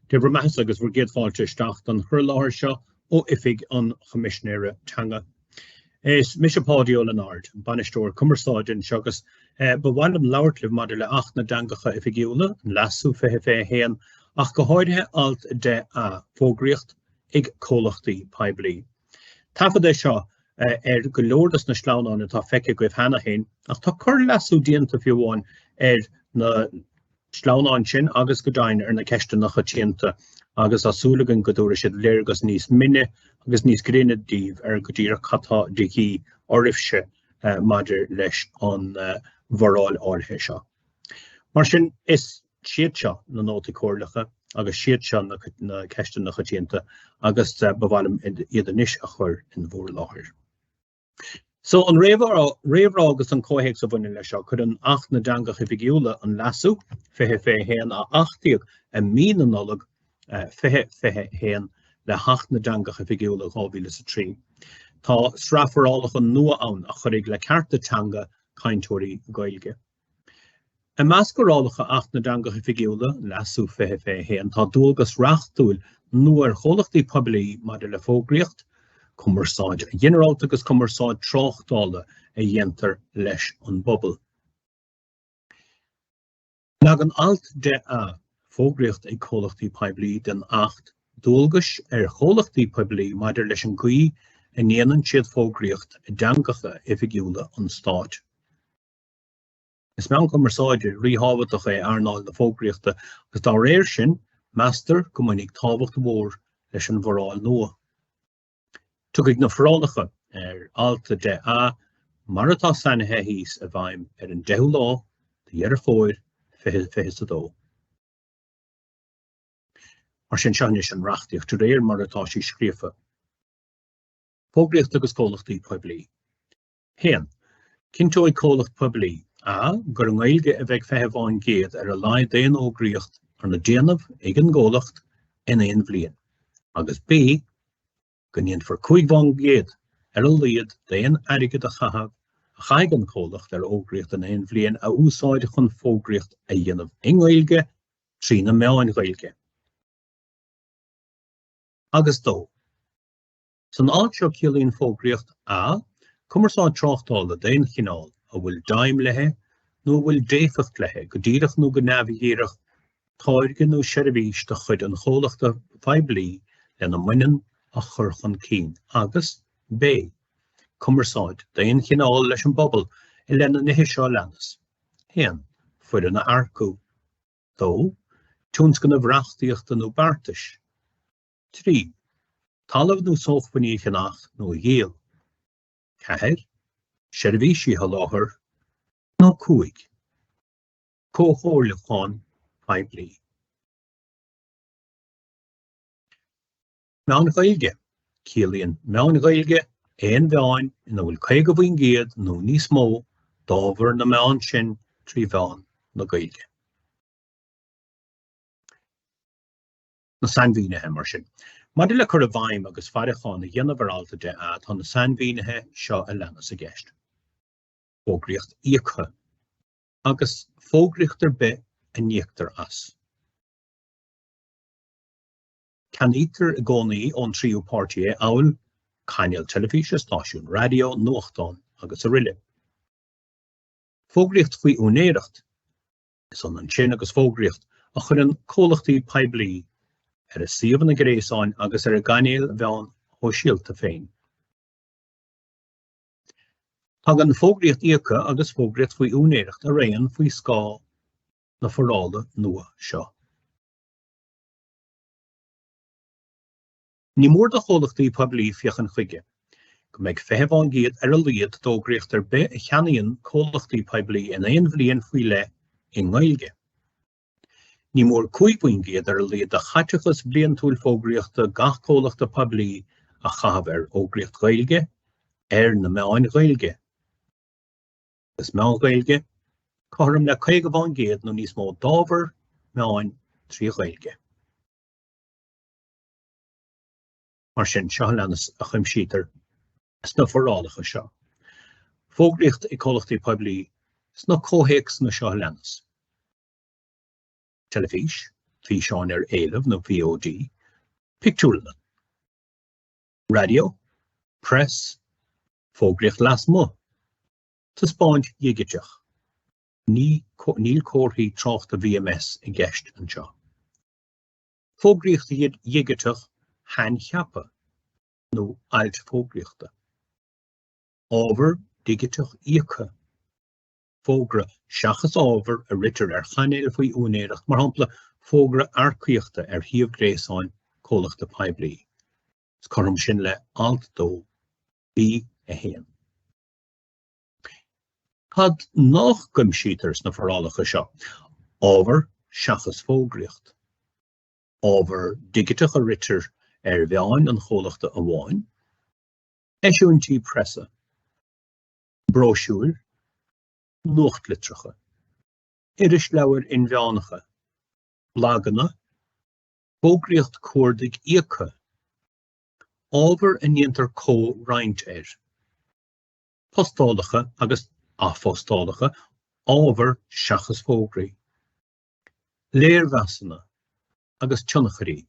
Dé bhur mbeathasa agus bhur gcéad fáilte isteach don chur i láthair seo ó Oifig an Choimisinéara Teanga. Is mise Páidí Ó Lionáird, Bainisteoir Cumarsáide anseo agus ba mhaith liom labhairt libh maidir le Acht na dTeangacha Oifigiúla, an Leasú 2021, ach go háirithe Alt 10A, Fógraíocht ag Comhlachtaí Poiblí. Taifead é seo ar go leor de na sleamhnáin atá feicthe agaibh cheana féin, ach tá corr-leasú déanta fiú amháin ar na sleamhnáin sin agus go deimhin ar na ceisteanna coitianta agus tá súil againn go dtabharfaidh siad léargas níos mine agus níos grinne daoibh ar go díreach cad tá de dhíth oraibhse maidir leis an bhforáil áirithe seo. Mar sin, is. Siad seo na nótaí comhairleacha agus siad seo na ceisteanna coitianta agus ba mhaith liom iad anois a chur in bhur láthair. So, an réamhrá agus an comhthéacs a bhaineann leis seo, cuireann Acht na dTeangacha Oifigiúla, an Leasú, 2021 a achtaíodh i mí na Nollag 2021 le hAcht na dTeangacha Oifigiúla 2003. Tá sraith forálacha nua ann a chuirfidh le cearta teanga cainteoirí Gaeilge. I measc fhorálacha Acht na dTeangacha Oifigiúla, Leasú, 2021, tá dualgas reachtúil nua ar chomhlachtaí poiblí maidir le fógraíocht, cumarsáid ghinearálta agus cumarsáid tráchtála a dhéantar leis an bpobal. Leagann Alt 10A, Fógraíocht ag Comhlachtaí Poiblí, den Acht dualgais ar chomhlachtaí poiblí maidir leis an gcaoi a ndéanann siad fógraíocht i dteangacha oifigiúla an Stáit. Is meán cumarsáide ríthábhachtach é earnáil na fógraíochta agus dá réir sin, meastar go mbainfidh tábhacht mhór leis an bhforáil nua. Tiocfaidh na forálacha ar Alt 10A mar atá sainithe thíos i bhfeidhm ar an 10ú lá de Dheireadh Fómhair 2022. Mar sin, seo anois an reachtaíocht de réir mar atá sí scríofa. Fógraíocht agus comhlachtaí poiblí. 1. Cinnteoidh comhlacht poiblí, a. gur i nGaeilge a bheidh 20% ar a laghad d'aon fhógraíocht arna déanamh ag an gcomhlacht in aon bhliain, agus b. go ndéanfar 5% ar a laghad d'aon airgead a chaitheamh a chaithfidh an comhlacht ar fhógraíocht in aon bhliain a úsáid chun fógraíocht a dhéanamh i nGaeilge trí na meáin Ghaeilge. Agus 2. San alt seo ciallaíonn fógraíocht, a. Cumarsáid tráchtála d'aon chineál a bhfuil d'aidhm léi nó a bhfuil d'éifeacht léi, go díreach nó go neamhdhíreach, táirge nó seirbhís de chuid an chomhlachta phoiblí lena mbaineann a chur chun cinn, agus b. Cumarsáid d'aon chineál leis an bpobal i leith na nithe seo a leanas, 1. Foireann a earcú. 2. Tionscnaimh reachtaíochta nó beartais. 3. Talamh nó sócmhainní a cheannach nó a dhíol. 4. Seirbhísí a sholáthar, nó 5. Comhairliúchán poiblí. Meáin Ghaeilge, Ciallaíonn meáin Ghaeilge aon mheáin ina bhfuil 50% nó níos mó d'ábhar na meán sin trí mheán na Gaeilge. Na sainmhínithe, mar sin. Maidir le cur i bhfeidhm agus faireachán a dhéanamh ar Alt 10A, tá na sainmhínithe seo a leanas i gceist. Fógraíocht íoctha agus fógraíocht ar bith a n-íoctar as. Ceannaítear i gcónaí ón tríú páirtí é, amhail cainéal teilifíse, stáisiún raidió, nuachtán agus aroile. Fógraíocht faoi úinéireacht. Is ionann sin agus fógraíocht a chuireann comhlachtaí poiblí ar a suíomhanna gréasáin agus ar a gcainéil mheáin shóisialta féin. Tagann fógraíocht íoctha agus fógraíocht faoi úinéireacht araon faoi scáth na forála nua seo. Ní mór do chomhlachtaí poiblí féachaint chuige go mbeidh 20% ar a laghad d'fhógraíocht ar bith a cheannaíonn comhlachtaí poiblí in aon bhliain faoi leith i nGaeilge. Ní mór 5% ar a laghad de chaiteachas bliantúil fógraíochta gach comhlachta poiblí a chaitheamh ar fhógraíocht Ghaeilge ar na meáin Ghaeilge agus meáin Ghaeilge, cothrom le 50% nó níos mó d'ábhar meáin trí Ghaeilge. Mar sin, seo a leanas a chuimsítear sna forálacha seo. Fógraíocht ag comhlachtaí poiblí sna comhthéacsanna seo a leanas. Teilifís, Físeáin ar Éileamh nó VOD, pictiúrlanna, raidió, preas, fógraíocht lasmuigh, taispeáint dhigiteach. Ní níl comharthaí tráchta VMS i gceist anseo. Fógraíocht dhigiteach shaincheaptha nó ailt fógraíochta. Ábhar digiteach íoctha. Fógra seachas ábhar a ritear ar chainéil faoi úinéireacht, mar shampla fógra earcaíochta ar shuíomh gréasáin comhlachta poiblí. Is cothrom sin le Alt 2, B1. Cad nach gcuimsítear sna forálacha seo? Ábhar seachas fógraíocht. Ábhar digiteach a ritear ar mheáin an chomhlachta amháin. Eisiúintí preasa. Bróisiúir. Nuachtlitreacha. Irisleabhair inmheánacha. Blaganna. Fógraíocht cuardaigh íoctha. Ábhar a ndéantar comhroinnt air. Postálacha agus athphostálacha, ábhar seachas fógraí. Léirmheasanna agus tionchairí.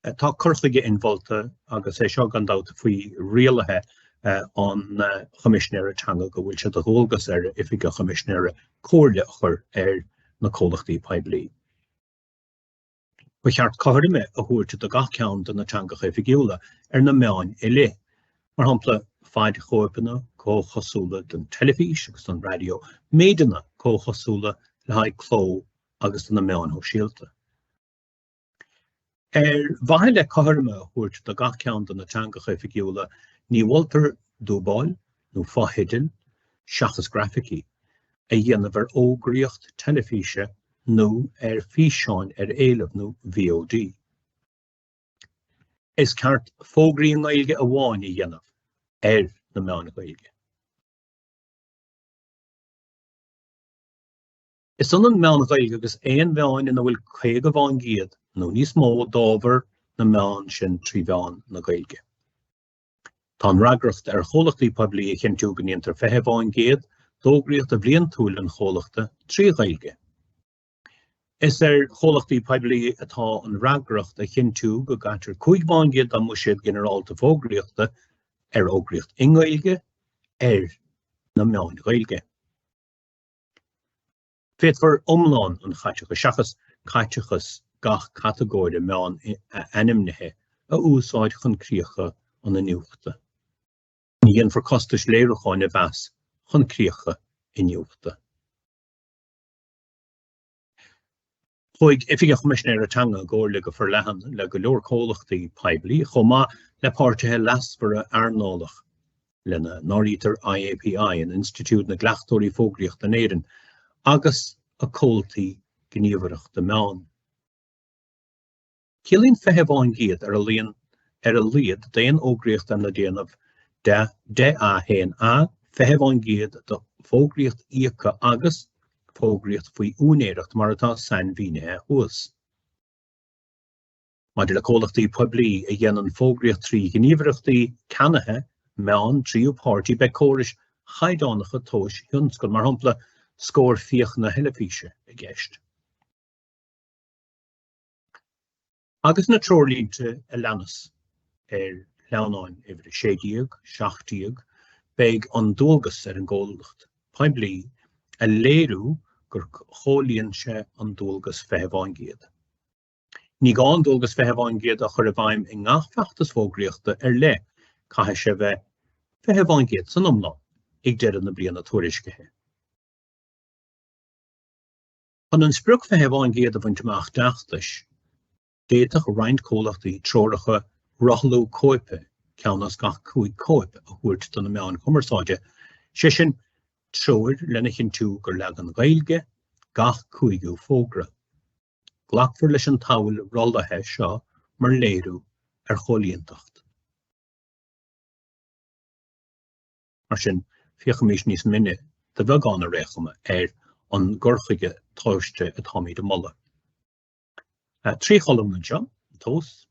Tá cur chuige inmholta, agus é seo gan dabht faoi rialuithe an Choimisinéara Teanga, go bhfuil sé de dhualgas ar Oifig an Choimisinéara comhairle a chur ar na comhlachtaí poiblí. Ba cheart cothroime a thabhairt do gach ceann de na teangacha oifigiúla ar na meáin uile, mar shampla faid chóipeanna comhchosúla don teilifís agus don raidió, méideanna comhchosúla le haghaidh cló agus do na meáin shóisialta. Ar mhaithe le cothroime a thabhairt do gach ceann de na teangacha oifigiúla, ní mholtar dúbáil nó fotheidil, seachas grafaicí, a dhéanamh ar fhógraíocht teilifíse nó ar físeáin ar éileamh nó VOD. Is ceart fógraí i nGaeilge amháin a dhéanamh ar na meáin Ghaeilge. Is ionann meáin Ghaeilge agus aon mheáin ina bhfuil 50% nó níos mó d'ábhar na meán sin trí mheán na Gaeilge. Tá an fhreagracht ar chomhlachtaí poiblí a chinntiú go ndéantar 20% d'fhógraíocht bhliantúil an chomhlachta trí Ghaeilge. Is ar chomhlachtaí poiblí atá an fhreagracht a chinntiú go gcaitear 5% dá mbuiséad ginearálta fógraíochta ar fhógraíocht i nGaeilge ar na meáin Ghaeilge. Féadfar iomlán an chaiteachais, seachas caiteachas gach catagóire meán ainmnithe, a úsáid chun críocha an iniúchta. Ní dhéanfar costais léiriúcháin a mheas chun críocha iniúchta. Chuaigh Oifig an Choimisinéara Teanga i gcomhairle go forleathan le go leor comhlachtaí poiblí, chomh maith le páirtithe leasmhara earnálach, lena n-áirítear IAPI, an Institiúid na gCleachtóirí Fógraíochta in Éirinn, agus a comhaltaí gníomhaireachta meán. Ciallaíonn 20% ar a ar a laghad d'aon fhógraíocht arna déanamh de 10A1A, 20% de fógraíocht íoctha agus fógraíocht faoi úinéireacht mar atá sainmhínithe thuas. Maidir le comhlachtaí poiblí a dhéanann fógraíocht trí ghníomhaireachtaí ceannaithe meán tríú páirtí, beidh córais chaighdeánacha tomhais thionscail, mar shampla scóir féachana teilifíse, i gceist. Agus na treoirlínte a leanas ar shleamhnáin uimhir 16, 17, beidh an dualgas ar an gcomhlacht poiblí a léiriú gur chomhlíon sé an dualgas 20%. Ní gá an dualgas 20% a chur i bhfeidhm i ngach feachtas fógraíochta ar leith, caithfidh sé bheith 20% san iomlán ag deireadh na bliana tuairiscithe. Chun an sprioc 20% a bhaint amach d'fheachtais, d'fhéadfadh roinnt comhlachtaí treoracha rothlú cóipe, ceann as gach 5 cóip, a thabhairt do na meáin chumarsáide, sé sin, treoir lena chinntiú gur leagan Gaeilge gach cúigiú fógra. Glacfar leis an tsamhail rothlaithe seo mar léiriú ar chomhlíontacht. Mar sin, féachaimis níos mine, de bheagán ar aon chuma, ar an gcur chuige tomhaiste atáimid a mholadh. 3 cholún anseo, an tomhas,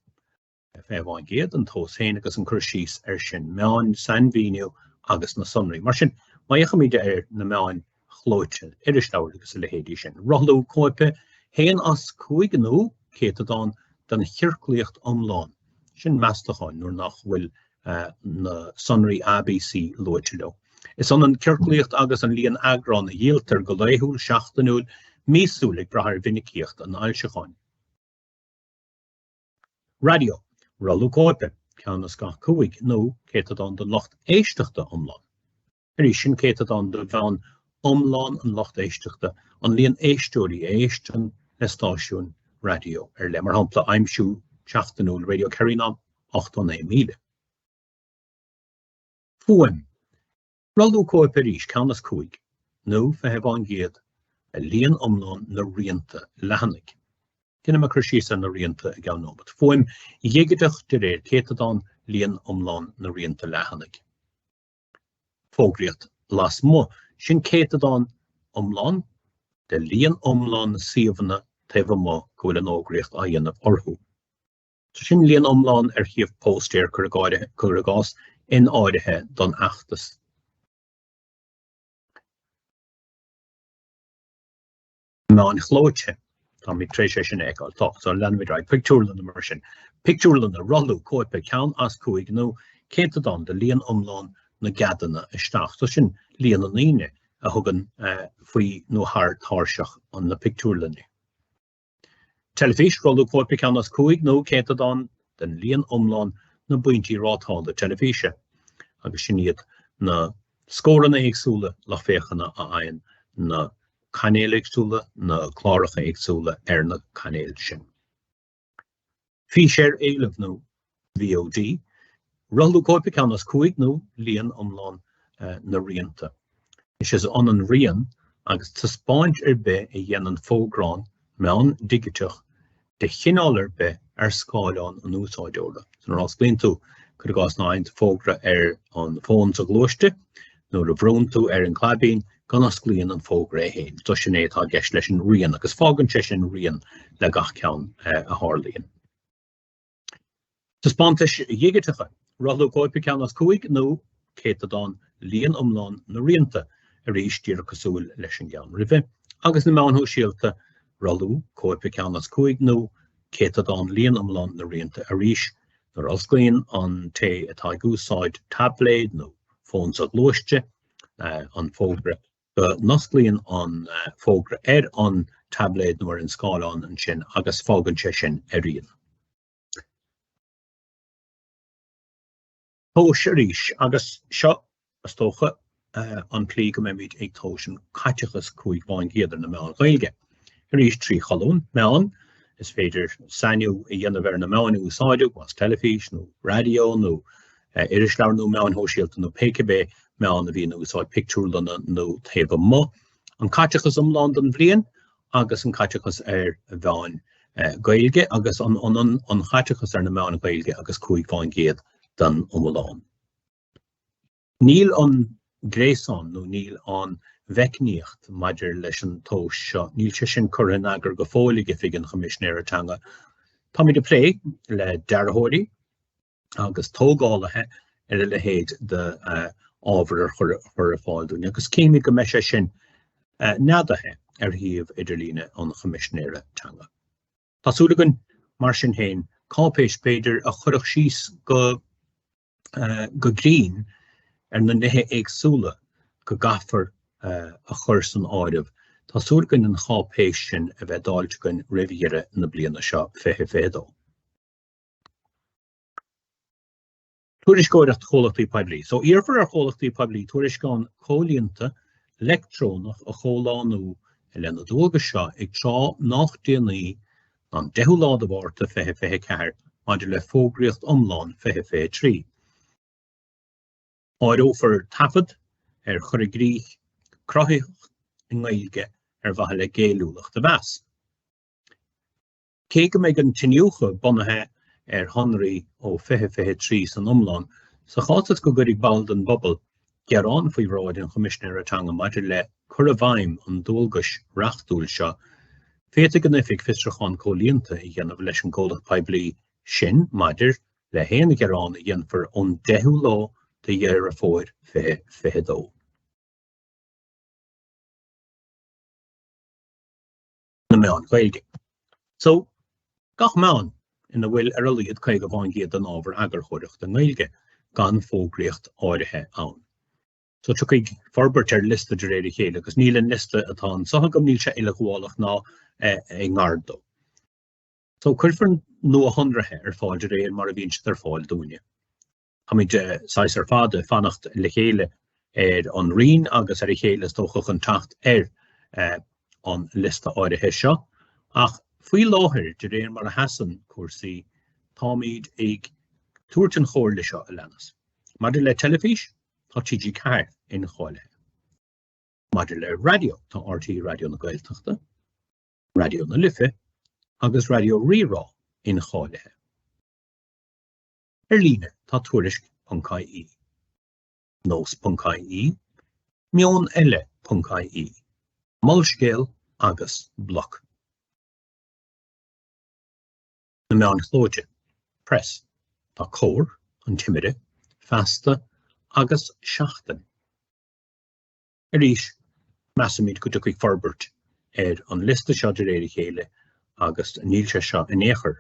20%, an tomhas féin agus an cur síos air sin, meáin, sainmhíniú agus na sonraí. Mar sin, má fhéachaimid ar na meáin. chlóite, irisleabhair agus a leithéidí sin. Rothlú cóipe, 1 as 5 nó céatadán den chiorclaíocht iomlán. Sin meastacháin nuair nach bhfuil na sonraí A, B, C luaite leo. Is ionann ciorclaíocht agus an líon eagrán a dhíoltar go laethúil, seachtainiúil, míosúil ag brath ar mhinicíocht an fhoilseacháin. Raidió, Rothlú cóipe, ceann as gach 5 nó céatadán den lucht éisteachta iomlán. Arís, sin céatadán de mheán iomlán an lucht éisteachta, an líon éisteoirí a éisteann le stáisiún raidió ar leith. Mar shampla, aimsiú seachtainiúil Radio Kerry ná 89,000. Fuaim. Rothlú cóipe arís, ceann as 5, nó 20% de líon iomlán na rianta leathanaigh. Déanfaidh mé cur síos ar na rianta i gceann nóiméad. Fuaim dhigiteach de réir céatadán líon iomlán na rianta leathanaigh. Fógraíocht lasmuigh, sin céatadán iomlán de líon iomlán na suíomhanna taobh amuigh go bhfuil an fhógraíocht á dhéanamh orthu. So sin líon iomlán ar shuíomh póstaer, cuir i gcás, in áirithe don fheachtas. Meáin chlóite, táimid tar éis é sin a fheiceáil, tá, so leanfaimid ar aghaidh. Pictiúrlanna mar sin. Pictiúrlanna, rothlú cóipe, ceann as 5 nó céatadán de líon iomlán na gceadanna isteach. So sin líon na ndaoine a thugann faoi nó thar tairseach na pictiúrlainne. Teilifís, rothlú cóipe, ceann as 5 nó céatadán den líon iomlán na bpointí rátála teilifíse. Agus sin iad na scóranna éagsúla lucht féachana a fhaigheann na cainéil éagsúla, na cláracha éagsúla ar na cainéil sin. Fís ar éileamh nó VOD, rothlú cóipe ceann as 5 nó líon iomlán na rianta. Is ionann rian agus taispeáint ar bith a dhéanann fógrán meán digiteach de chineál ar bith ar scáileán an úsáideora. Nuair a osclaíonn tú, cuir i gcás, nó faigheann tú fógra ar an bhfón soghluaiste, nuair a bhrúnn tú ar an gclaibín go n-osclaíonn an fógra é féin. So sin é atá i gceist leis an rian agus fágann sé sin rian le gach ceann a tharlaíonn. Taispeántais dhigiteacha, rothlú cóipe ceann as 5 nó céatadán líon iomlán na rianta, arís díreach cosúil leis an gceann roimhe, agus na meáin shóisialta, rothlú cóipe ceann as 5 nó céatadán líon iomlán na rianta arís nuair a osclaíonn an té atá ag úsáid taibléad nó fón soghluaiste an fógra go n-osclaíonn an fógra ar an taibléad nó ar an scáileán ansin agus fágann sé sin a rian. Tomhas arís, agus seo, is dócha, an tslí go mbeimid ag tomhas an caiteachas 5% ar na meáin Ghaeilge. Arís, 3 cholún, meán, is féidir sainiú a dhéanamh ar na meáin a úsáideadh, más teilifís nó raidió nó irisleabhair nó meáin shóisialta nó pé cibé meán a bhí in úsáid, pictiúrlanna nó taobh amuigh. An caiteachas iomlán don bhliain agus an caiteachas ar mheáin Ghaeilge agus an ionann an chaiteachas ar na meáin Ghaeilge agus 5% den iomlán. Níl an gréasán nó níl an mheicníocht maidir leis an tomhas seo, níl sé sin curtha in eagar go fóill ag Oifig an Choimisinéara Teanga. Táimid ag plé le dearthóirí agus tógálaithe ar a leithéid d'ábhar a chur ar fáil dúinn agus címid go mbeidh sé sin neadaithe ar shuíomh idirlíne an Choimisinéara Teanga. Tá súil againn, mar sin féin, cáipéis, b'fhéidir, a chuirfeadh síos go go grinn ar na nithe éagsúla go gcaithfear a chur san áireamh. Tá súil againn an cháipéis sin a bheith dáilte againn roimh dheireadh na bliana seo, 2022. Tuairisceoireacht chomhlachtaí poiblí. So, iarrfar ar chomhlachtaí poiblí tuairisceán comhlíonta leictreonach a chomhlánú i leith na dualgas seo ag tráth nach déanaí ná an 10ú lá de Mhárta 2024 maidir le fógraíocht iomlán 2023. Áireofar taifead ar chur i gcrích cruthaitheacht i nGaeilge ar mhaithe le géilliúlacht a mheas. Cé go mbeidh an t-iniúchadh bunaithe ar shonraí ó 2023 san iomlán, sa chás is go gcuirfidh ball den bpobal gearán faoi bhráid an Choimisinéara Teanga maidir le cur i bhfeidhm an dualgais reachtúil seo, féadfaidh an Oifig fiosrúchán comhlíonta a dhéanamh leis an gcomhlacht poiblí sin maidir le haon ghearán a dhéanfar ón 10ú lá de Dheireadh Fómhair 2022. Na meáin Ghaeilge. So, gach meán ina bhfuil ar a laghad 50% den ábhar eagarthóireachta i nGaeilge, gan fógraíocht áirithe ann. So tiocfaidh forbairt ar liosta de réir a chéile agus níl an liosta atá anseo agam, níl sé uileghabhálach ná i ngar dó. So cuirfear nuashonruithe ar fáil de réir mar a bhíonn siad ar fáil dúinne. Táimid saghas ar fad ag fanacht le chéile ar an Roinn agus ar a chéile is dócha chun teacht ar an liosta áirithe seo, ach faoi láthair, de réir mar a sheasann cúrsaí, táimid ag tabhairt an chomhairle seo a leanas. Maidir le teilifís, tá TG4 incháilithe. Maidir le raidió, tá RTÉ Raidió na Gaeltachta, Raidió na Life agus Raidió Rí-Rá incháilithe. Ar líne tá Tuairisc.ie, Nós.ie, Meon Eile.ie, Molscéal agus Bloc. Na meáin chlóite, Press, tá Comhar, An Timire, Feasta agus Seachtain. Arís, measaimid go dtiocfaidh forbairt ar an liosta seo de réir a chéile agus níl sé seo in aon chor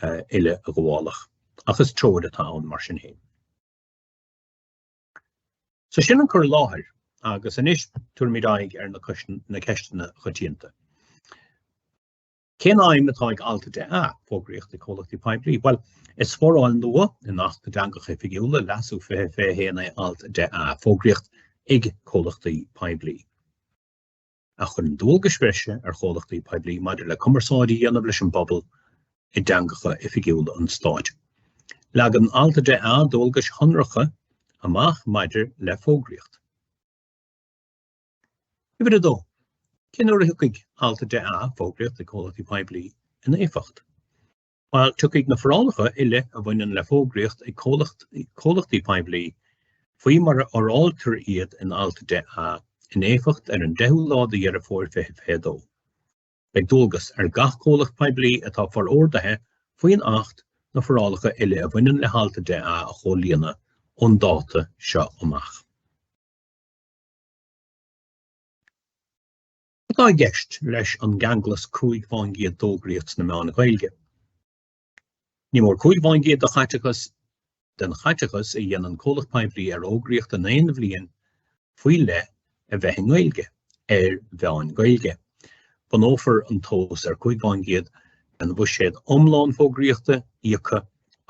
uileghabhálach, ach is treoir atá ann mar sin féin. So sin an cur i láthair agus anois tabharfaimid aghaidh ar na ceisteanna coitianta. Cén fheidhm atá ag Alt 10A, Fógraíocht ag Comhlachtaí Poiblí? Bhuel, is foráil nua in Acht na dTeangacha Oifigiúla, Leasú 2021 é Alt 10A, Fógraíocht ag Comhlachtaí Poiblí, a chuireann dualgais bhreise ar chomhlachtaí poiblí maidir le cumarsáid a dhéanamh leis an bpobal i dteangacha oifigiúla an Stáit. Leagann Alt 10A dualgais shonracha amach maidir le fógraíocht. Uimhir 2. Cén uair a thiocfaidh Alt 10A, Fógraíocht ag Comhlachtaí Poiblí, in éifeacht? Bhuel, tiocfaidh na forálacha uile a bhaineann le fógraíocht ag comhlachtaí poiblí, faoi mar a fhoráiltear iad in Alt 10A, in éifeacht ar an 10ú lá de Dheireadh Fómhair 2022. Beidh dualgas ar gach comhlacht poiblí atá forordaithe faoin Acht na forálacha uile a bhaineann le hAlt 10A a chomhlíonadh ón dáta seo amach. Cad atá i gceist leis an gceanglas 5 fán gcéad d'fhógraíocht sna meáin Ghaeilge? Ní mór 5 fán gcéad de chaiteachas den chaiteachas a dhéanann comhlacht poiblí ar fhógraíocht in aon bhliain faoi leith a bheith i nGaeilge, ar mheáin Ghaeilge. Bunófar an tomhas ar 5 fán gcéad den bhuiséad iomlán fógraíochta íoctha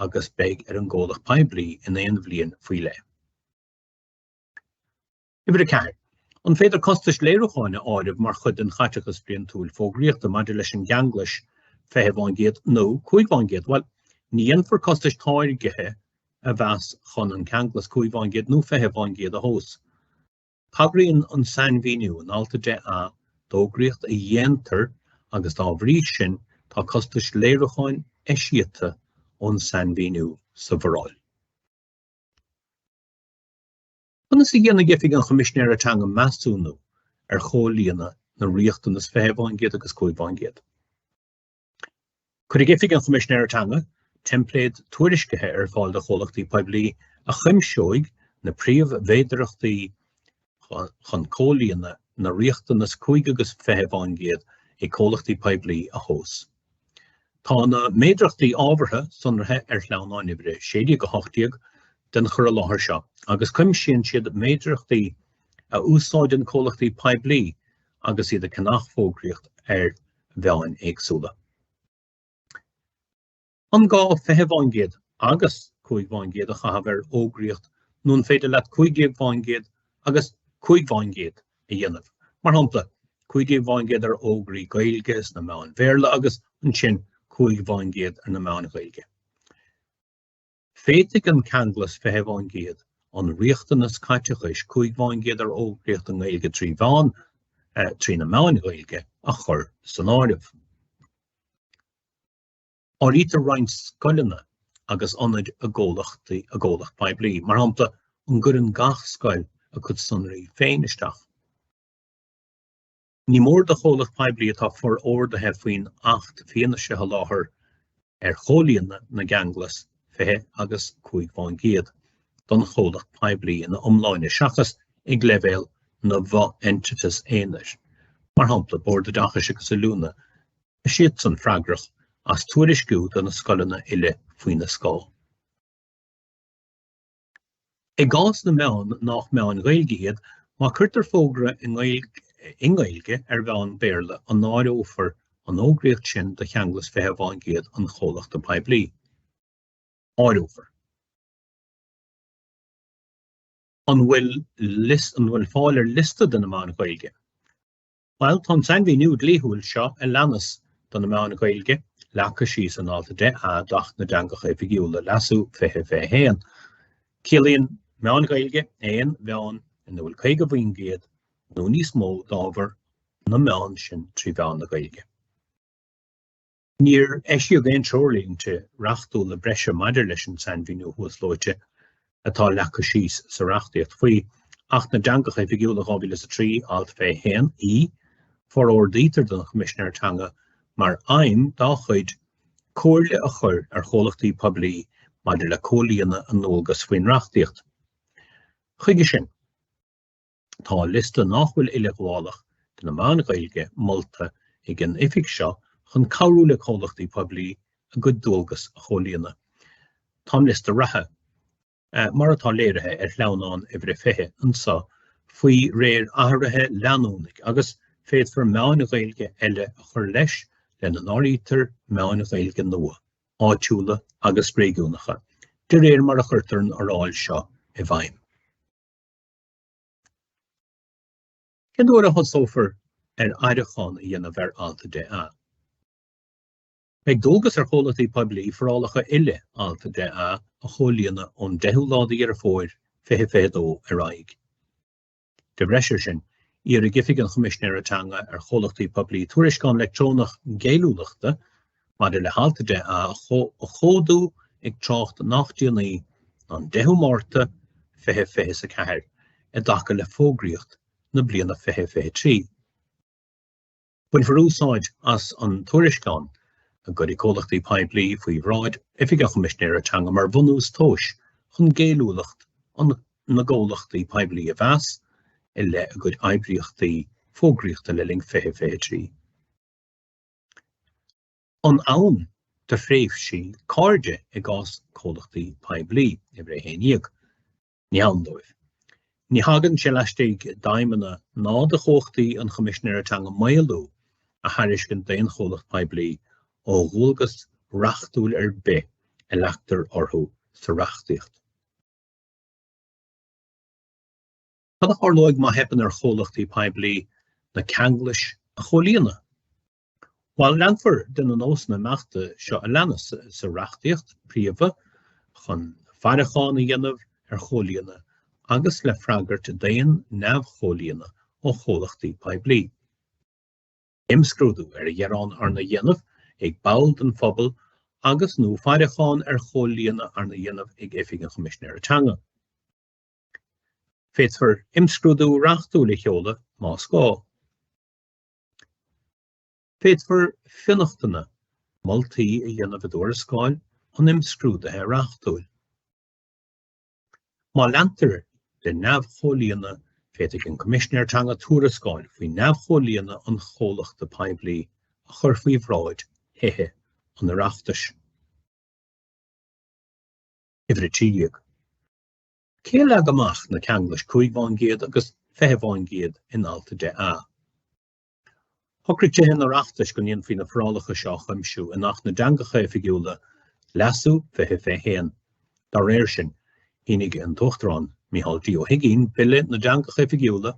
agus beidh ar an gcomhlacht poiblí in aon bhliain faoi leith. Uimhir 4. An féidir costais léiriúcháin a áireamh mar chuid den chaiteachas bliantúil fógraíochta maidir leis an gceanglas 20 fán gcéad nó 5 fán gcéad? Bhuel, ní dhéanfar costais táirgthe a mheas chun an ceanglas 5 fán gcéad nó 20 fán gcéad a thomhas. Tagraíonn an sainmhíniú in Alt 10A d'fhógraíocht a dhéantar agus dá bhrí sin tá costais léiriúcháin eisiata ón sainmhíniú sa bhforáil. Conas a dhéanfaidh Oifig an Choimisinéara Teanga measúnú ar chomhlíonadh na riachtanas 20 fán gcéad agus 5 fán gcéad? Cuirfidh Oifig an Choimisinéara Teanga teimpléad tuairiscithe ar fáil do chomhlachtaí poiblí a chuimseoidh na príomh-mhéadrachtaí chun comhlíonadh na riachtanas 5 agus 20 fán gcéad ag comhlachtaí poiblí a thomhas. Tá na méadrachtaí ábhartha sonraithe ar shleamhnán uimhir 16 18 den chur i láthair seo agus cuimsíonn siad méadrachtaí a úsáideann comhlachtaí poiblí agus iad ag ceannach fógraíocht ar mheáin éagsúla. An gá 20 fán gcéad agus 5 fán gcéad a chaitheamh ar fhógraíocht nó an féidir leat 15 fán gcéad agus 5 fán gcéad a dhéanamh? Mar shampla, 15 fán gcéad ar fhógraí Gaeilge sna meáin Bhéarla agus ansin 5 fán gcéad ar na meáin Ghaeilge. Féadfaidh an ceanglas 20 fán gcéad an riachtanas caiteachais 5 fán gcéad ar fhógraíocht i nGaeilge trí mheán trí na meáin Ghaeilge a chur san áireamh. Áirítear roinnt scoileanna agus ionaid i gcomhlachtaí i gcomhlacht poiblí. Mar shampla, an gcuireann gach scoil a cuid sonraí féin isteach? Ní mór do chomhlacht poiblí atá forordaithe faoin Acht fianaise a sholáthar ar chomhlíonadh na gceanglas 20 agus 5 fán gcéad don chomhlacht poiblí ina iomláine seachas ag leibhéal na bhfo-eintiteas aonair, mar shampla, Bord Oideachais agus Oiliúna. Tá siadsan freagrach as tuairisciú do na scoileanna uile faoina scáth. I gcás na meán nach meáin Ghaeilge iad, má cuirtear fógra i nGaeilge ar mheán Béarla, an áireofar an fhógraíocht sin do cheanglas 20% an chomhlachta poiblí? Áireofar. An bhfuil an bhfuil fáil ar liosta de na meáin Ghaeilge? Bhuel, tá an sainmhíniú dlíthiúil seo a leanas do na meáin Ghaeilge leagtha síos in Alt 10A d'Acht na dTeangacha Oifigiúla, Leasú, 2021. Ciallaíonn meáin Ghaeilge aon mheán ina bhfuil 50% nó níos mó d'ábhar na meán sin trí mheán na Gaeilge. Níor eisíodh aon treoirlínte reachtúla breise maidir leis an sainmhíniú thuasluaite atá leagtha síos sa reachtaíocht. Faoi Acht na dTeangacha Oifigiúla 2003, Alt 21, ii, forordaítear don Choimisinéir Teanga mar fheidhm dá chuid comhairle a chur ar chomhlachtaí poiblí maidir le comhlíonadh a ndualgas faoin reachtaíocht. Chuige sin. Tá liosta nach bhfuil uileghabhálach de na meáin Ghaeilge molta ag an Oifig seo chun cabhrú le comhlachtaí poiblí a gcuid dualgas a chomhlíonadh. Tá an liosta reatha, mar atá léirithe ar shleamhnán uimhir a 20 anseo, faoi réir athraithe leanúnaigh agus féadfar meáin Ghaeilge eile a chur leis, lena n-áirítear meáin Ghaeilge nua, áitiúla agus réigiúnacha, de réir mar a chuirtear an fhoráil seo i bhfeidhm. Cén uair a thosófar ar fhaireachán a dhéanamh ar Alt 10A? Beidh dualgas ar chomhlachtaí poiblí forálacha uile Alt 10A a chomhlíonadh ón 10ú lá de Dheireadh Fómhair 2022 ar aghaidh. De bhreis air sin, iarrfaidh Oifig an Choimisinéara Teanga ar chomhlachtaí poiblí tuairisceán leictreonach géilliúlachta maidir le hAlt 10A a chomhdú ag tráth nach déanaí ná an 10ú Márta 2024 i dtaca le fógraíocht na bliana 2023. Bainfear úsáid as an tuairisceán a gcuirfidh comhlachtaí poiblí faoi bhráid Oifig an Choimisinéara Teanga mar bhunús tomhais chun géilliúlacht na gcomhlachtaí poiblí a mheas i leith a gcuid oibríochtaí fógraíochta le linn 2023. An ann do thréimhsí cairde i gcás comhlachtaí poiblí, uimhir a 11? Ní ann dóibh. Ní thagann sé laistigh d'fheidhmeanna ná de chumhachtaí an Choimisinéara Teanga maolú a thairiscint d'aon chomhlacht poiblí ó dhualgas reachtúil ar bith a leagtar orthu sa reachtaíocht. Cad a tharlóidh má theipeann ar chomhlachtaí poiblí na ceanglais a chomhlíonadh? Bhuel, leanfar de na nósanna imeachta seo a leanas sa reachtaíocht príomha chun faireachán a dhéanamh ar chomhlíonadh agus le freagairt d'aon neamhchomhlíonadh ó chomhlachtaí poiblí. Imscrúdú ar ghearán arna dhéanamh ag ball den phobal agus, nó faireachán ar chomhlíonadh arna dhéanamh ag Oifig an Choimisinéara Teanga. Féadfar imscrúdú reachtúil a sheoladh más gá. Féadfar fionnachtana moltaí a dhéanamh i dtuarascáil an imscrúdaithe reachtúil. Má leantar de neamhchomhlíonadh, féadfaidh an Coimisinéir Teanga tuarascáil faoi neamhchomhlíonadh an chomhlachta poiblí a chur faoi bhráid Thithe an Oireachtais. Uimhir 13. Cé a leag amach na ceanglais 5% agus 20% in Alt 10A? Shocraigh Tithe an Oireachtais go ndéanfaí na forálacha seo a chuimsiú in Acht na dTeangacha Oifigiúla, Leasú, 2021. Dá réir sin, shínigh an tUachtarán Micheál D. Ó hUigínn Bille na dTeangacha Oifigiúla,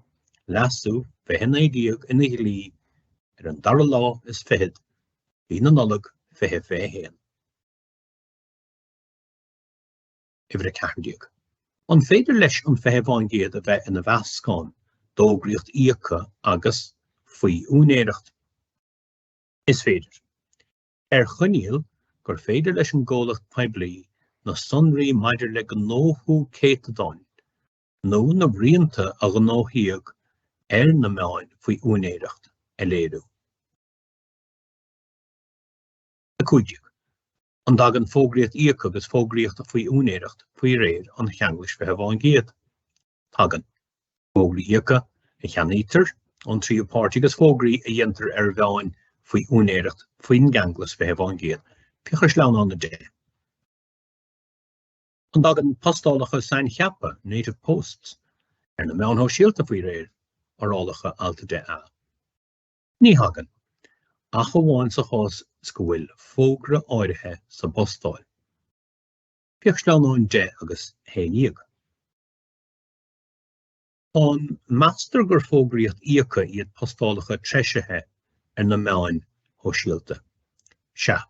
Leasú, 2019 ina dhlí ar an dara lá is fichead de mhí na Nollag 2021. Uimhir 14. An féidir leis an 20% a bheith ina mheascán d'fhógraíocht íoctha agus faoi úinéireacht? Is féidir. Ar choinníoll gur féidir leis an gcomhlacht poiblí na sonraí maidir le gnóthú céatadáin nó na rianta a gnóthaíodh ar na meáin faoi úinéireacht a léiriú. 15. An dtagann fógraíocht íoctha agus fógraíocht faoi úinéireacht faoi réir an cheanglais 20%? Tagann. Fógraí íoctha a cheannaítear ón tríú páirtí agus fógraí a dhéantar ar mheáin faoi úinéireacht faoin gceanglas 20%. Féach ar sleamhnán 10. An dtagann postálacha saincheaptha, native posts, ar na meáin shóisialta faoi réir fhorálacha alt 10A? Ní thagann, ach amháin sa chás is go bhfuil fógra áirithe sa bpostáil. Féach sleamhnáin 10 agus 11. An meastar gur fógraíocht íoctha iad postálacha treisithe ar na meáin shóisialta? Sea.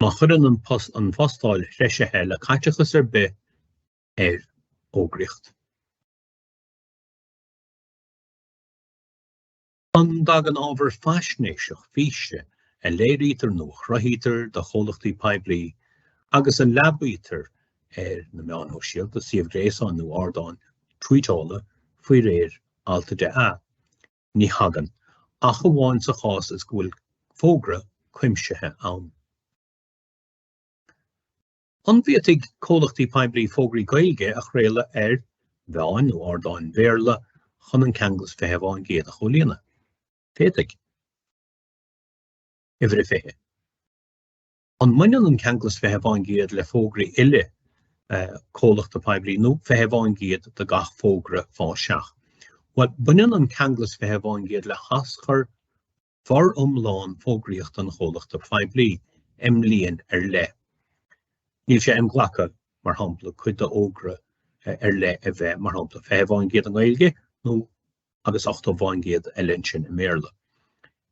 Má chuireann an phostáil threisithe le caiteachas ar bith ar fhógraíocht. An dtagann ábhar faisnéiseach físe a léirítear nó a chruthaítear do chomhlachtaí poiblí agus a leabaítear ar na meáin shóisialta, suíomh gréasáin nó ardáin tvuíteála faoi réir alt 10A? Ní thagann, ach amháin sa chás is go bhfuil fógra cuimsithe ann. An bhféadfaidh comhlachtaí poiblí fógraí Gaeilge a chraoladh ar mheáin nó ardáin Bhéarla chun an ceanglas 20% a chomhlíonadh? Féadfaidh. Uimhir a 20. An mbaineann an ceanglas 20% le fógraí uile comhlachta poiblí nó 20% de gach fógra fá seach? Bhuel, baineann an ceanglas 20% le haschur foriomlán fógraíochta an chomhlachta phoiblí i mbliain ar leith. Níl sé inghlactha, mar shampla, cuid d'fhógra ar leith a bheith, mar shampla, 20% i nGaeilge nó agus 80% eile ansin i mBéarla.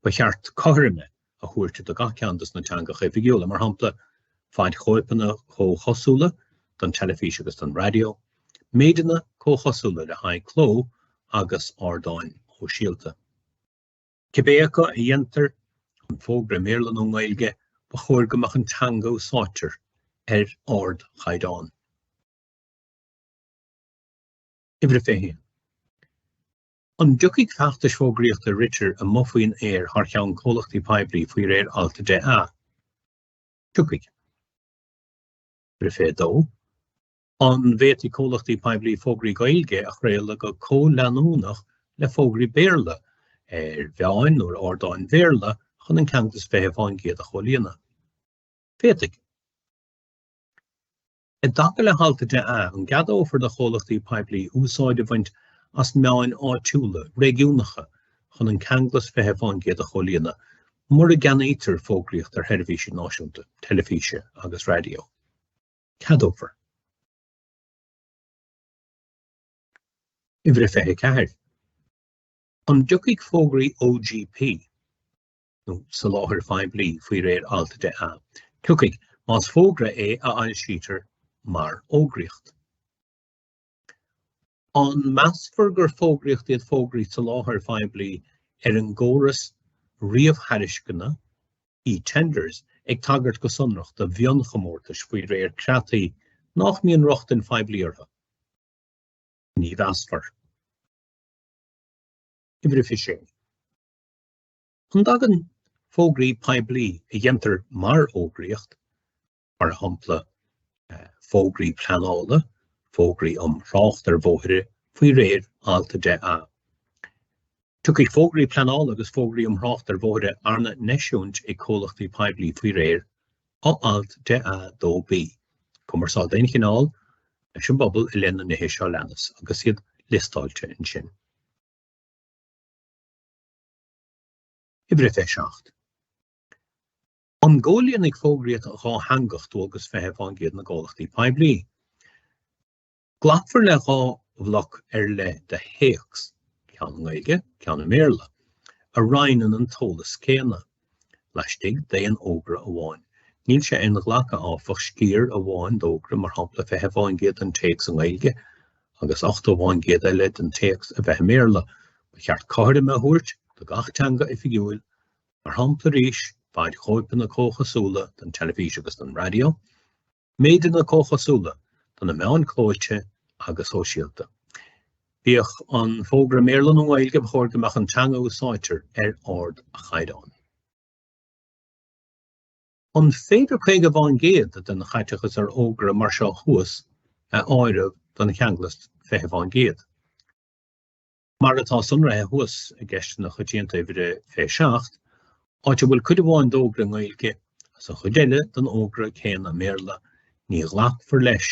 Ba cheart cothroime a thabhairt do gach ceann de na teangacha oifigiúla, mar shampla, faid chóipeanna comhchosúla don teilifís agus don raidió, méideanna comhchosúla le haghaidh cló agus ardáin shóisialta. Cibé acu a dhéantar an fógra i mBéarla nó i nGaeilge, ba chóir go mbeadh an teanga a úsáidtear ar ardchaighdeán. Uimhir a 21. An dtiocfaidh feachtais fógraíochta a ritear amuigh faoin aer thar cheann comhlachtaí poiblí faoi réir alt 10A? Tiocfaidh. Uimhir a 22. An bhféadfaidh comhlachtaí poiblí fógraí Gaeilge a chraoladh go comhleanúnach le fógraí Béarla ar mheáin nó ar ardáin Bhéarla chun an ceanglas 20% a chomhlíonadh? Féadfaidh. I dtaca le halt 10A, an gceadófar do chomhlachtaí poiblí úsáid a bhaint as meáin áitiúla, réigiúnacha chun an ceanglas 20% a chomhlíonadh mura gceannaítear fógraíocht ar sheirbhísí náisiúnta teilifíse agus raidió? Ceadófar. Uimhir a 24. An dtiocfaidh fógraí OGP nó soláthair phoiblí faoi réir alt 10A? Tiocfaidh, más fógra é a fhoilsítear mar fhógraíocht. An measfar gur fógraíocht iad fógraí soláthair phoiblí ar an gcóras ríomhthairisceana, eTenders, ag tagairt go sonrach do mhionchomórtais faoi réir creataí nach mbíonn rochtain phoiblí orthu? Ní mheasfar. Uimhir a 26. An dtagann fógraí poiblí a dhéantar mar fhógraíocht, mar shampla fógraí pleanála, fógraí um thrácht ar bhóithre, faoi réir alt 10A. Tiocfaidh fógraí pleanála agus fógraí um thrácht ar bhóithre arna n-eisiúint ag comhlachtaí poiblí faoi réir fho-alt 10A 2B, Cumarsáid d'aon chineál leis an bpobal i leith na nithe seo a leanas, agus iad liostáilte ansin. Uimhir a 27. An gcomhlíonfaidh fógraíocht dhátheangach dualgas 20% na gcomhlachtaí poiblí? Glacfar le 2 bhloc ar leith de théacs, ceann i nGaeilge, ceann i mBéarla, a roinneann an t-eolas céanna, laistigh d'aon fhógra amháin. Níl sé inghlactha, áfach, sciar amháin d'fhógra, mar shampla 20% den téacs i nGaeilge agus 80% eile den téacs a bheith i mBéarla. Ba cheart cothroime a thabhairt do gach teanga oifigiúil Mar shampla arís, faid chóipeanna comhchosúla don teilifís agus don raidió, méideanna comhchosúla do na meáin clóite agus shóisialta. Bíodh an fógra i mBéarla nó i nGaeilge, ba chóir go mbeadh an teanga a úsáidtear ar ardchaighdeán. An féidir 50% den chaiteachas ar fhógra mar seo thuas a áireamh don cheanglas 20%? Mar atá sonraithe thuas i gCeisteanna Coitianta Uimhir a 27, Áit a bhfuil cuid amháin d'fhógra i nGaeilge agus an chuid eile den fhógra céanna i mBéarla, ní ghlacfar leis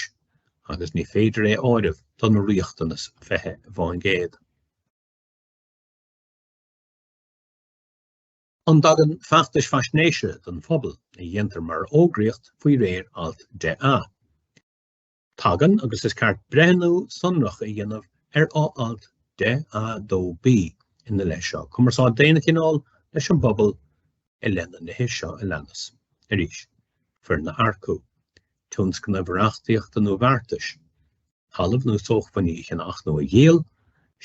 agus ní féidir é a áireamh don riachtanas 20%. An dtagann feachtais faisnéise don phobal a dhéantar mar fhógraíocht faoi réir Alt 10A? Tagann, agus is ceart breithniú sonrach a dhéanamh ar fho-alt 10A 2B ina leith seo, cumarsáid d'aon chineál leis an bpobal i leith na nithe seo a leanas, arís, foireann a earcú, tionscnaimh reachtaíochta nó bheartais, talamh nó sócmhainní a cheannach nó a dhíol,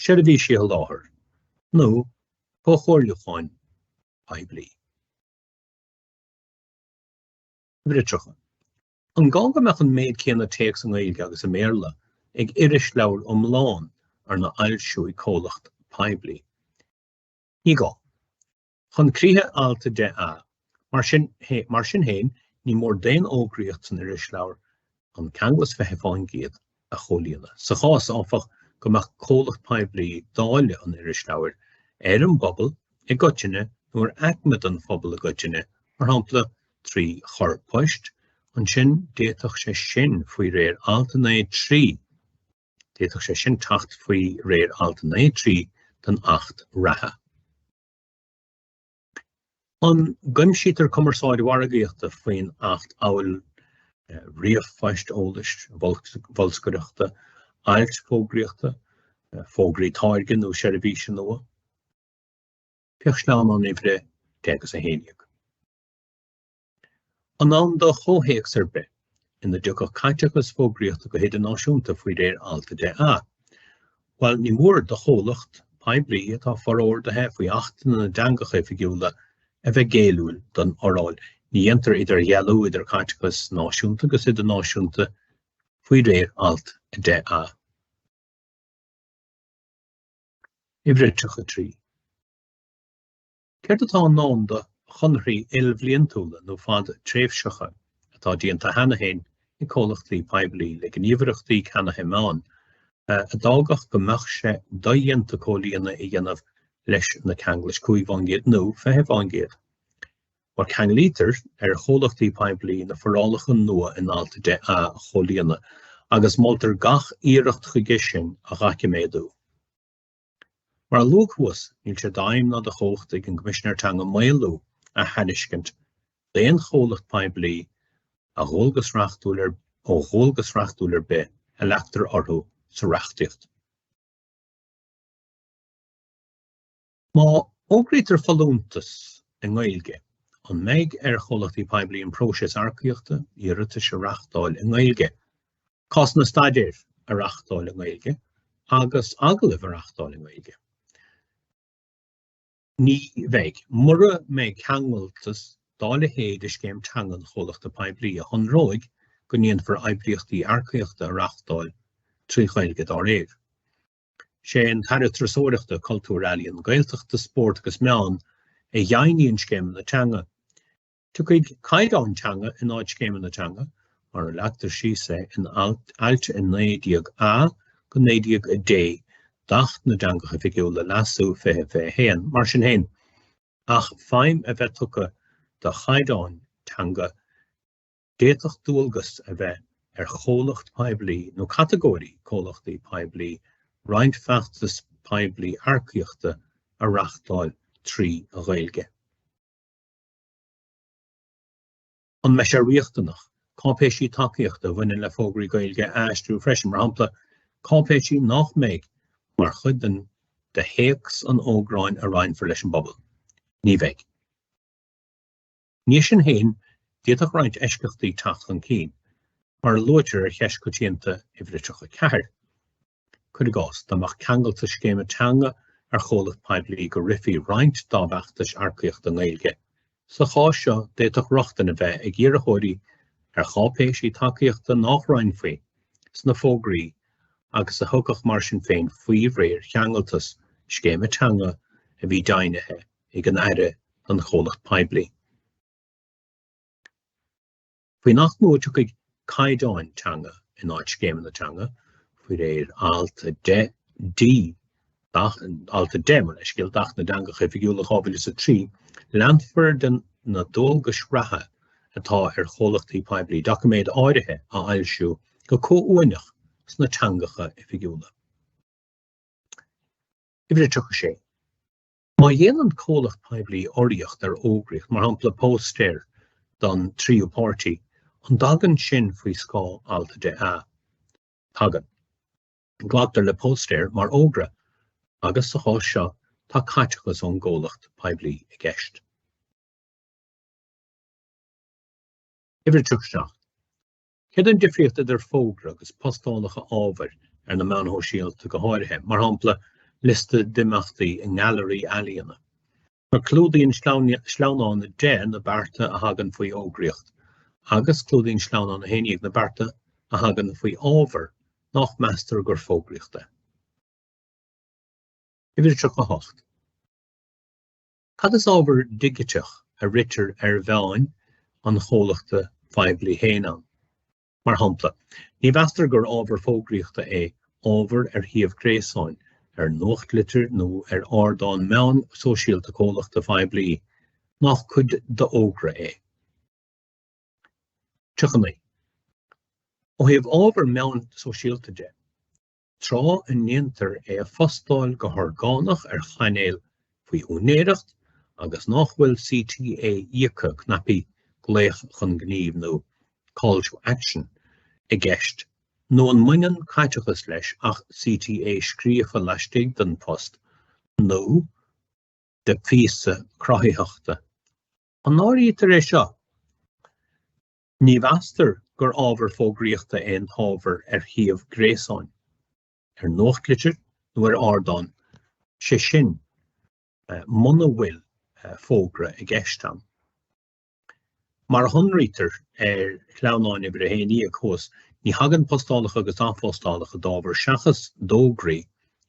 seirbhísí a sholáthar, nó comhairliúcháin poiblí. Uimhir 30. An gá go mbeadh an méid céanna téacs i nGaeilge agus i mBéarla ag irisleabhar iomlán arna fhoilsiú ag comhlacht poiblí? Ní gá. Chun críche alt 10A, mar sin mar sin féin, ní mór d'aon fhógraíocht san irisleabhar an ceanglas 20% a chomhlíonadh. Sa chás, áfach, go mbeadh comhlacht poiblí ag dáileadh an irisleabhair ar an bpobal i gcoitinne nó ar aicme den phobal i gcoitinne, mar shampla trí chor poist, ansin d'fhéadfadh sé sin faoi réir alt 9 3 d'fhéadfadh sé sin teacht faoi réir alt 9 3 den Acht reatha. An gcuimsítear cumarsáid mhargaíochta faoin Acht amhail ríomhphoist eolais, bholscaireachta, ailt fógraíochta, fógraí táirge nó seirbhíse nua? Féach sleamhnán uimhir 10 agus 11. An ann do chomhthéacs ar bith ina dtiocfadh caiteachas fógraíochta go hidirnáisiúnta faoi réir Alt 10A? Bhuel, ní mór do chomhlacht poiblí atá forordaithe faoi Achtanna na dTeangacha Oifigiúla a bheith géilliúil don fhoráil. Ní dhéantar idirdhealú idir caiteachas náisiúnta agus idirnáisiúnta faoi réir Alt 10A. Uimhir 33. Céard atá i ndán do chonarthaí ilbhliantúla nó fadtréimhseacha atá déanta cheana féin ag comhlachtaí poiblí le gníomhaireachtaí ceannaithe meán, a d'fhágfadh go mbeadh sé dodhéanta comhlíonadh a dhéanamh leis na ceanglais 5% nó 20%? Mar ceanglaítear ar chomhlachtaí poiblí na forálacha nua in Alt 10A a chomhlíonadh agus moltar gach iarracht chuige sin a dhoiciméadú. Mar a luadh thuas, níl sé d'aidhm ná de chumhacht ag an gCoimisinéir Teanga maolú a thairiscint d'aon chomhlacht poiblí a dhualgas reachtúil ar ó dhualgas reachtúil ar bith a leagtar orthu sa reachtaíocht. Má fhógraítear folúntas i nGaeilge, an mbeidh ar chomhlachtaí poiblí an próiseas earcaíochta, iarratais a reáchtáil i nGaeilge? Cásanna staidéir a reáchtáil i nGaeilge agus agallaimh a reáchtáil i nGaeilge. Ní bheidh. Mura mbeidh ceangaltas dá leithéid i scéim teanga an chomhlachta poiblí a shonróidh go ndéanfar oibríochtaí earcaíochta a reáchtáil trí Ghaeilge dá réir. Sé an tAire Turasóireachta, Cultúir, Ealaíon, Gaeltachta, Spóirt agus Meán a dheimhníonn scéimeanna teanga. Tiocfaidh caighdeáin teanga in áit scéimeanna teanga, mar a leagtar síos é in ailt 19A go 19D d'Acht na dTeangacha Oifigiúla, Leasú, 2021. Mar sin féin, ach feidhm a bheith tugtha do chaighdeáin teanga, d'fhéadfadh dualgas a bheith ar chomhlacht poiblí nó catagóirí comhlachtaí poiblí roinnt feachtas poiblí earcaíochta a reáchtáil trí Ghaeilge. An mbeidh sé riachtanach cáipéisí tacaíochta a bhaineann le fógraí Gaeilge a aistriú freisin, mar shampla, cáipéisí nach mbeidh mar chuid den de théacs an fhógráin a roinnfear leis an bpobal? Ní bheidh. Ina dhiaidh sin féin, d'fhéadfadh roinnt eisceachtaí teacht chun cinn, mar a luaitear ar cheist coitianta uimhir 34. Cuir i gcás, dá mbeadh ceangaltas scéime teanga ar chomhlacht poiblí go rithfí roinnt dá bhfeachtais earcaíochta i nGaeilge, sa chás seo d'fhéadfadh rochtain a bheith ag iarrthóirí ar cháipéisí tacaíochta nach roinnfí sna fógraí agus a thiocfadh mar sin féin faoi réir cheangaltas scéime teanga a bhí deimhnithe ag an Aire don chomhlacht poiblí. Faoin Acht nua tiocfaidh caighdeáin teanga in áit scéimeanna teanga, faoi réir Alt 10D. Alt 10, mo leithscéal, d'Acht na dTeangacha Oifigiúla 2003, leanfar de na dualgais reatha atá ar chomhlachtaí poiblí doiciméid áirithe a fhoilsiú go comhuaineach sna teangacha oifigiúla. Uimhir 36. Má dhéanann comhlacht poiblí urraíocht ar fhógraíocht, mar shampla póstaer don tríú páirtí, an dtagann sin faoi scáth Alt 10A? Tagann. Glactar le póstaer mar fhógra agus, sa chás seo, tá caiteachas ón gcomhlacht poiblí i gceist. Uimhir 37. Céard an difríocht idir fógra agus postálacha ábhair ar na meáin shóisialta go háirithe, mar shampla liosta d'imeachtaí i ngailearaí ealaíona? Mar clúdaíonn sleamhnán 10 na bearta a thagann faoi fhógraíocht agus clúdaíonn sleamhnán 11 na bearta a thagann faoi ábhar nach meastar gur fógraíocht é. Uimhir 38. Cad is ábhar digiteach a ritear ar mheáin an chomhlachta phoiblí féin ann? Mar shampla, ní mheastar gur ábhar fógraíochta é ábhar ar shuíomh gréasáin, ar nuachtlitir nó ar ardán meán sóisialta comhlachta phoiblí nach cuid d'fhógra é. 39. Ó thaobh ábhar meán sóisialta de, tráth a ndéantar é a phostáil go horgánach ar chainéal faoi úinéireacht agus nach bhfuil CTA íoctha, cnaipí glaoch chun gnímh nó call to action, i gceist, nó an mbaineann caiteachas leis ach CTA scríofa laistigh den phost nó de phíosa cruthaitheachta. An áirítear é seo? Ní mheastar gur ábhar fógraíochta é an t-ábhar ar shuíomh gréasáin, ar nuachtlitir nó ar ardán, sé sin, muna bhfuil fógra i gceist ann. Mar a shonraítear ar shleamhnáin uimhir 11 thuas, ní thagann postálacha agus athphostálacha d'ábhar seachas d'fhógraí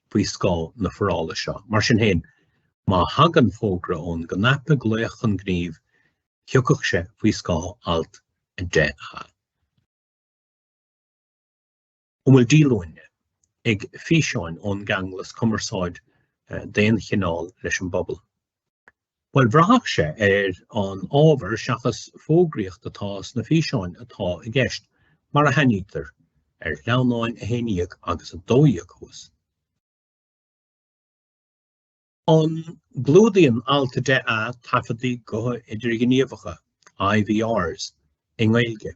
faoi scáth na forála seo. Mar sin féin, má thagann fógra ón gcnaipe glaoch chun gnímh, thiocfadh sé faoi scáth alt 10A. An bhfuil díolúine ag físeáin ón gceanglas cumarsáid d'aon chineál leis an bpobal? Bhuel, bhraithfeadh sé ar an ábhar seachas fógraíocht atá sna físeáin atá i gceist, mar a shainítear ar shleamhnáin 11 agus 12 thuas. An gclúdaíonn Alt 10A taifeadtaí gutha idirghníomhacha, IVRs, i nGaeilge?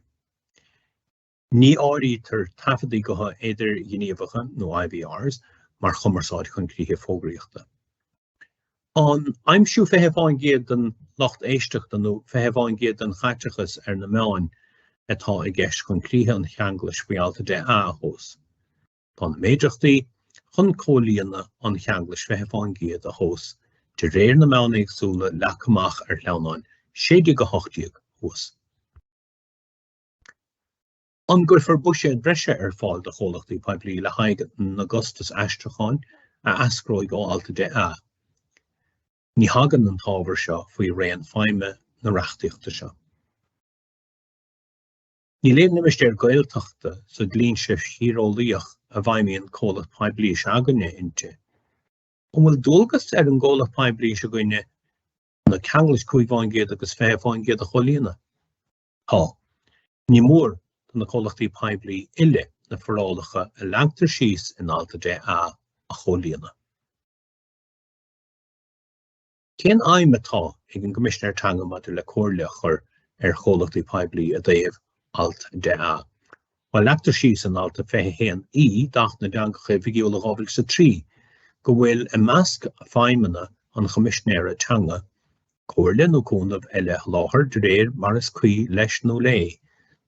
Ní áirítear taifeadtaí gutha idirghníomhacha, nó IVRs, mar chumarsáid chun críche fógraíochta. An aimsiú 20% den lucht éisteachta nó 20% den chaiteachas ar na meáin atá i gceist chun críche an cheanglais faoi Alt 10A a thomhas? Tá na méadrachtaí chun comhlíonadh an cheanglais 20% a thomhas de réir na meán éagsúla leagtha amach ar shleamhnáin 16-18 thuas. An gcuirfear buiséad breise ar fáil do chomhlachtaí poiblí le haghaidh na gcostas aistriúcháin a eascróidh ó Alt 10A? Ní thagann an t-ábhar seo faoi raon feidhme na reachtaíochta seo. Níl aon limistéar Gaeltachta sa dlínse thíreolaíoch a bhfeidhmíonn comhlacht poiblí s'againne inti. An bhfuil dualgas ar an gcomhlacht poiblí s'againne na ceanglais 5% agus 20% a chomhlíonadh? Tá. Ní mór do na comhlachtaí poiblí uile na forálacha a leagtar síos in Alt 10A a chomhlíonadh. Cén fheidhm atá ag an gCoimisinéir Teanga maidir le comhairle a chur ar chomhlachtaí poiblí i dtaobh Alt 10A? Bhuel, leagtar síos in Alt 21E d'Acht na dTeangacha Oifigiúla 2003 go bhfuil i measc feidhmeanna an Choimisinéara Teanga comhairle nó cúnamh eile a sholáthar de réir mar is cuí leis nó léi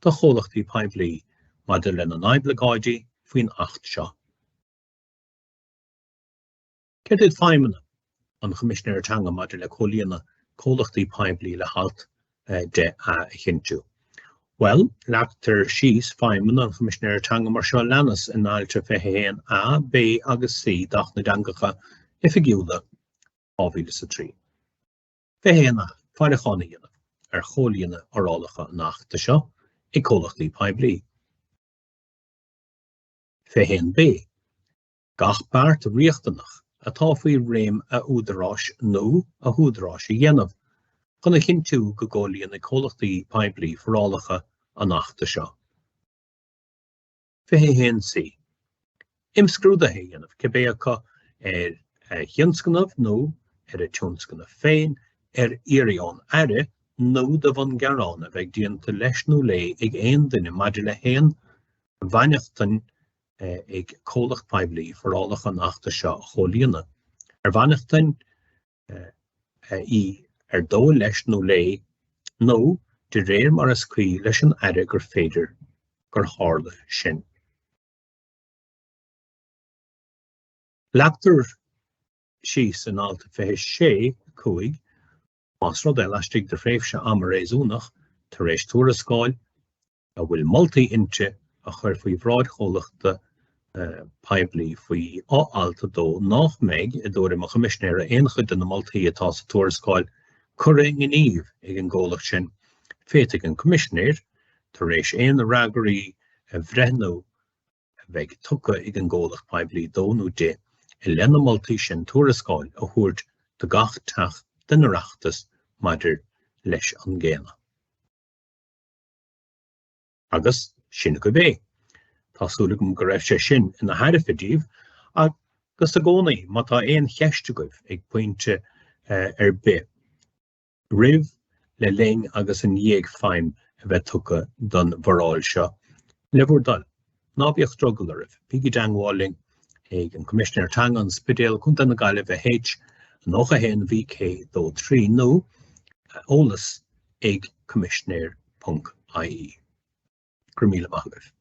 do chomhlachtaí poiblí maidir lena n-oibleagáidí faoin Acht seo. Céard iad feidhmeanna an Choimisinéara Teanga maidir le comhlíonadh comhlachtaí poiblí le halt 10A a chinntiú? Bhuel, leagtar síos feidhmeanna an Choimisinéara Teanga mar seo a leanas in Ailt 21A, B agus C d'Acht na dTeangacha Oifigiúla 2003. 21A, Faireachán a dhéanamh ar chomhlíonadh fhorálacha an Achta seo ag comhlachtaí poiblí. 21B, Gach beart riachtanach. atá faoi réim a údaráis nó a húdaráis a dhéanamh chun a chinntiú go gcomhlíonfaidh comhlachtaí poiblí forálacha an Achta seo. 21C. Imscrúduithe a dhéanamh, cibé acu ar a thionscnamh nó ar a tionscnamh féin, ar iarraidh ón Aire nó de bhun gearán a bheidh déanta leis nó léi ag aon duine maidir le haon mhainneachtain ag comhlacht poiblí forálacha an Achta seo a chomhlíonadh, ar mhainneachtain í ar dóigh leis nó léi nó de réir mar is cuí leis an Aire gur féidir gur tharla sin. Leagtar síos in alt 26, 5, más rud é, laistigh de thréimhse ama réasúnach tar éis tuarascáil, a bhfuil moltaí inti a chur faoi bhráid chomhlachta poiblí faoi fho-alt 2 nach mbeidh, i dtuairim an Choimisinéara, aon chuid de na moltaí atá sa tuarascáil curtha i ngníomh ag an gcomhlacht sin, féadfaidh an Coimisinéir, tar éis aon fhreagraí a bhreithniú a bheidh tugtha ag an gcomhlacht poiblí dó nó di i leith na moltaí sin, tuarascáil a thabhairt do gach Teach den Oireachtas maidir leis an gcéanna. Agus sin agaibh é. Tá súil agam go raibh sé sin ina thairbhe daoibh, agus i gcónaí, má tá aon cheist agaibh ag pointe ar bith, roimh, le linn agus i ndiaidh feidhm a bheith tugtha don bhforáil seo, le bhur dtoil, ná bíodh drogall oraibh, bígí i dteangmháil linn ag An Coimisinéir Teanga, An Spidéal, Contae na Gaillimhe, H91 VK23 nó eolas ag coimisinéir.ie. Go raibh míle maith agaibh.